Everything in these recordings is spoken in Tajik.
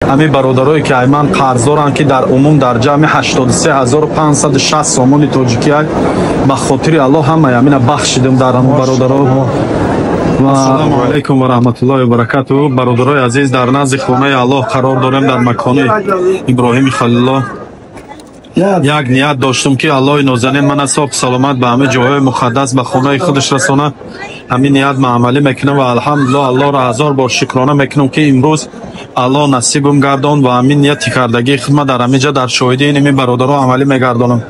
Ҳамин бародарое ки ай ман қарз доранд, ки дар умум дар ҷамъи 83560 сомони тоҷикӣ, ба хотири Аллоҳ ҳамаи ҳамина бахшидам дар ҳамун бародаро. Ассалому алайкум ва раҳматуллоҳи ва баракатуҳ. Бародарои азиз, дар назди хонаи Аллоҳ қарор дорем, дар макони Иброҳими Халилуллоҳ. Як ният доштум, ки Аллоҳи нозанин мана соҳ саломат ба ҳама ҷойҳои муқаддас, ба хонаи худаш расона. Ҳамин ният ма амалӣ мекунам ва алҳамдулиллоҳ, Аллоҳро ҳазор бор шукрона мекунам, ки имрӯз Аллоҳ насибам гардон ва ҳамин нияти кардагии худма дар ҳамин ҷа дар шоҳидии ин бародаро амалӣ мегардонам.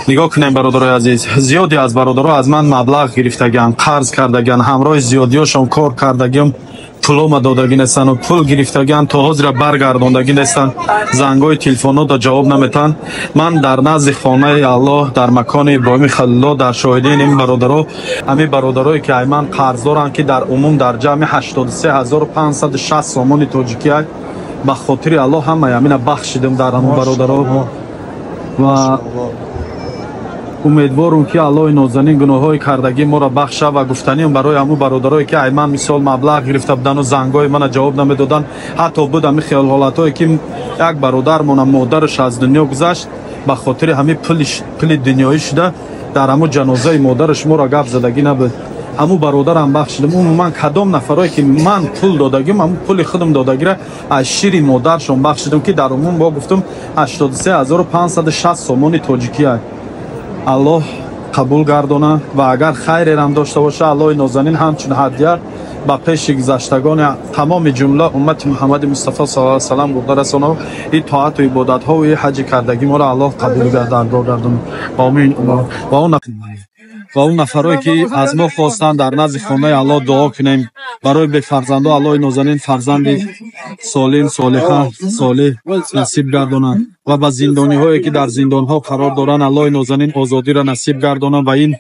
Нигоҳ кунем, бародарои азиз, зиёде аз бародаро аз ман маблағ гирифтагианд, қарз кардагианд, ҳамроҳи зиёдиёшон кор кардагиам, пулома додагӣ нестану пул гирифтагианд, то ҳозира баргардондагӣ нестанд, зангҳои телефонҳо ҷавоб наметаҳанд. Ман дар назди хонаи Аллоҳ, дар макони Иброҳими Халилуллоҳ, дар шоҳидии ин бародаро, ҳамин бародарое ки ай ман қарз доранд, ки дар умум дар ҷамъи 83560 сомони тоҷикӣ, ба хотири Аллоҳ ҳамаи ҳамина бахшидам дар ҳамун бародаро. Ва умедворум, ки Аллоҳи нозанин гуноҳҳои кардагии моро бахша. Ва гуфтаниам барои ҳамун бародарое ки ай ман мисол маблағ гирифта будану зангҳои мана ҷавоб намедоданд. Ҳатто буд ҳамин хиёлҳолатҳое, ки як бародармона модараш аз дунё гузашт, ба хотири ҳамин пули дунёӣ шуда дар ҳамун ҷанозаи модараш моро гап задагӣ набуд. Ҳамун бародарам бахшидам. Умуман, кадом нафарое ки ман пул додагим, ҳамун пули худам додагира аз шири модаршон бахшидам, ки дар умум бо гуфтум 83560 сомони тоҷикия. Аллоҳ қабул гардона ва агар хайрерам дошта боша, Аллоҳи нозанин ҳамчун ҳадя ба пеши гузаштагони тамоми ҷумла уммати Муҳаммади Мустафо саллаллоҳу алайҳи васаллам бурда расона. Ин тоату ибодатҳо ва ин ҳаҷи кардагӣ моро Аллоҳ қабул гардона. Омин. Ва он нафарое ки аз мо хостанд дар назди хонаи Аллоҳ дуо кунем барои бефарзандо, Аллоҳи нозанин фарзанди солим, солиҳа, солиҳ насиб гардонад ва ба зиндониҳое ки дар зиндонҳо қарор доранд, Аллоҳи нозанин озодиро насиб гардонад ва ин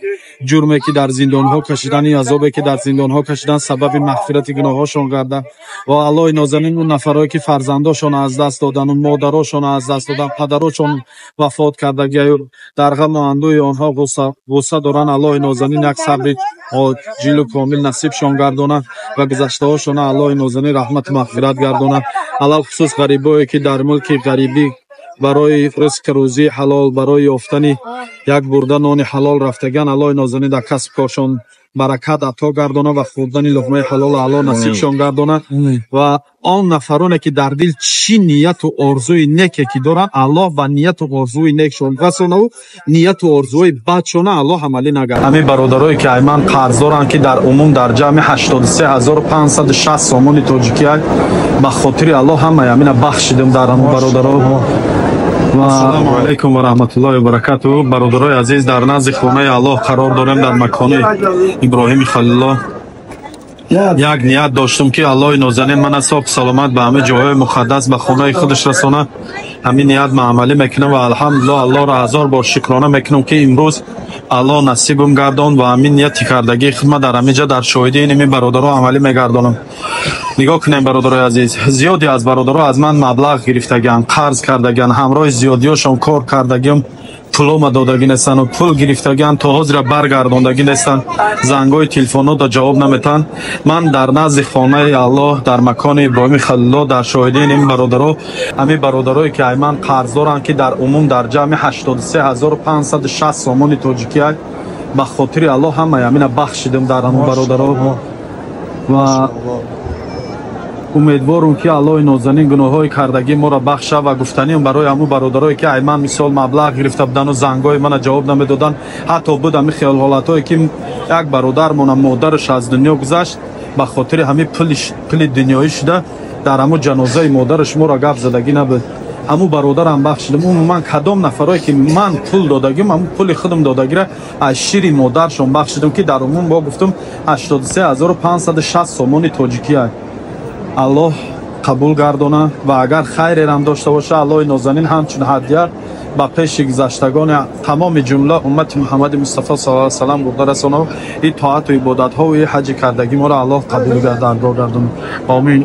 ҷурме ки дар зиндонҳо кашидан, ин азобе ки дар зиндонҳо кашидан, сабаби мағфирати гуноҳҳошон гардад. Ва Аллоҳи нозанин он нафарое ки фарзандошонро аз даст додану модарошонро аз даст додан, падарошон вафот кардагиаю дар ғаму андӯҳи онҳо ғусса доранд, Аллоҳи нозанин як сабри оҷилу комил насибшон гардонад ва гузаштаҳошонро Аллоҳи нозанин раҳмату мағфират гардонад. Алалхусус ғарибое ки дар мулки ғарибӣ барои ризқи рӯзии ҳалол, барои ёфтани як бурда нони ҳалол рафтагиан, Аллоҳи нозанин дар касб коршон баракат ато гардонад ва хӯрдани луқмаи ҳалолро Аллоҳ насибшон гардонад. Ва он нафароне ки дар дил чӣ нияту орзуи неке ки доранд, Аллоҳ ба нияту орзуи некшон расонаву нияту орзуҳои бадшона Аллоҳ амалӣ нагардонад. Ҳамин бародарое ки ай ман қарз доранд, ки дар умум дар ҷамъи 83560 сомони тоҷикия, ба хотири Аллоҳ ҳамаи ҳамина бахшидам дар ҳамун бародаро. Ассалому алайкум ва раҳматуллоҳи ва баракатуҳ. Бародарои азиз, дар назди хонаи Аллоҳ қарор дорем, дар макони Иброҳими Халилуллоҳ. Як ният доштум, ки Аллоҳи нозанин мана соҳ саломат ба ҳама ҷойҳои муқаддас, ба хонаи худаш расона. Ҳамин ният ма амалӣ мекунам ва алҳамдулиллоҳ, Аллоҳро ҳазор бор шукрона мекунам, ки имрӯз Аллоҳ насибам гардон ва ҳамин нияти кардагии худма дар ҳамин ҷа дар шоҳидии ин бародаро амалӣ мегардонам. Нигоҳ кунем, бародарои азиз, зиёде аз бародаро аз ман маблағ гирифтагианд, қарз кардагианд, ҳамроҳи зиёдиёшон кор кардагиам, пулома додагӣ нестану пул гирифтагианд, то ҳозира баргардондагӣ нестанд, зангҳои телефонҳо ҷавоб наметаҳанд. Ман дар назди хонаи Аллоҳ, дар макони Иброҳими Халилуллоҳ, дар шоҳидии ин бародаро, ҳамин бародарое ки ай ман қарз доранд, ки дар умум дар ҷамъи 83560 сомони тоҷикия, ба хотири Аллоҳ ҳамаи ҳамина бахшидам дар ҳамун бародаро. Ва умедворум, ки Аллоҳи нозанин гуноҳҳои кардагии моро бахша. Ва гуфтаниам барои ҳамун бародарое ки ай ман мисол маблағ гирифта будану зангҳои мана ҷавоб намедоданд. Ҳатто буд ҳамин хиёлҳолатҳое, ки як бародармона модараш аз дунё гузашт, ба хотири ҳамин пули дунёӣ шуда дар ҳамун ҷанозаи модараш моро гап задагӣ набуд. Ҳамун бародарам бахшидам. Умуман, кадом нафарое ки ман пул додагим, ҳамун пули худам додагира аз шири модаршон бахшидам, ки дар умум бо гуфтум 83560 сомони тоҷикия. Аллоҳ қабул гардона ва агар хайрерам дошта боша, Аллоҳи нозанин ҳамчун ҳадя ба пеши гузаштагони тамоми ҷумла уммати Муҳаммади Мустафо саллаллоҳу алайҳи васаллам бурда расона. Ин тоату ибодатҳо ва ин ҳаҷи кардагӣ моро Аллоҳ қабул гардона. Омин.